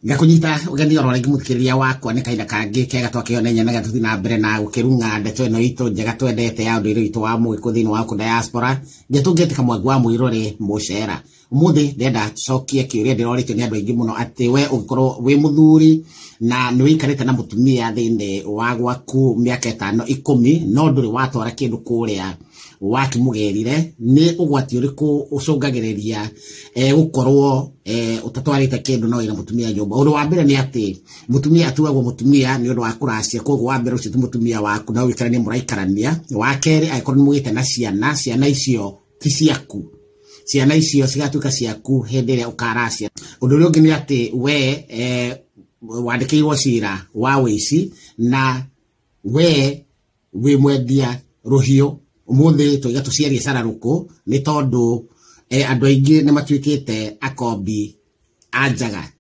Ngakunyita ũgeni oro rĩngĩ mũthikĩrĩria wakwa nĩ kahinda kangĩ kega twakĩona nyenaga tũthiĩ na mbere na gũkĩrung'a ndeto ĩno itũ njega twendete ya ũndũire witũ wa mũgĩkũ thĩinĩ wa diaspora ngetũngĩte kamwangi wa mwĩrore mũcera. Ũmũthĩ ndĩrenda tũcokie kĩũria ndĩrorĩtio nĩ andũ aingĩ mũno atĩ we ũngĩkorwo wĩ mũthuri na nĩ wĩikarĩte na mũtumia thĩinĩ wa gwaku mĩaka 5 10 no ndũrĩ watwara kĩndũ kũrĩa wakĩmũgĩrire, nĩ ũgwati ũrĩkũ ũcũngagĩrĩria gũkorwo ũtatwarĩte kĩndũ no wĩna mũtumia nyũmba? Ũndũ wa mbere nĩ atĩ mũtumia atuagwo mũtumia nĩ ũndũ wa kũracia, koguo wa mbere ũcio ti mũtumia waku no wĩikaranie mũraikarania. Wa kerĩ, angĩkorwo nĩ mũgĩte na ciana, ciana icio ti ciaku, ciana icio cigatuĩka ciaku hĩndĩ ĩrĩa ũkaracia. Ũndũ ũrĩa ũngĩ nĩ atĩ we wandĩkĩirwo cira wa wĩici na we wĩ mwendia rũhiũ. Ũmũthĩ tũiga tũciarie cararũkũ nĩ tondũ andũ aingĩ nĩ matuĩkĩte akombi a njaga.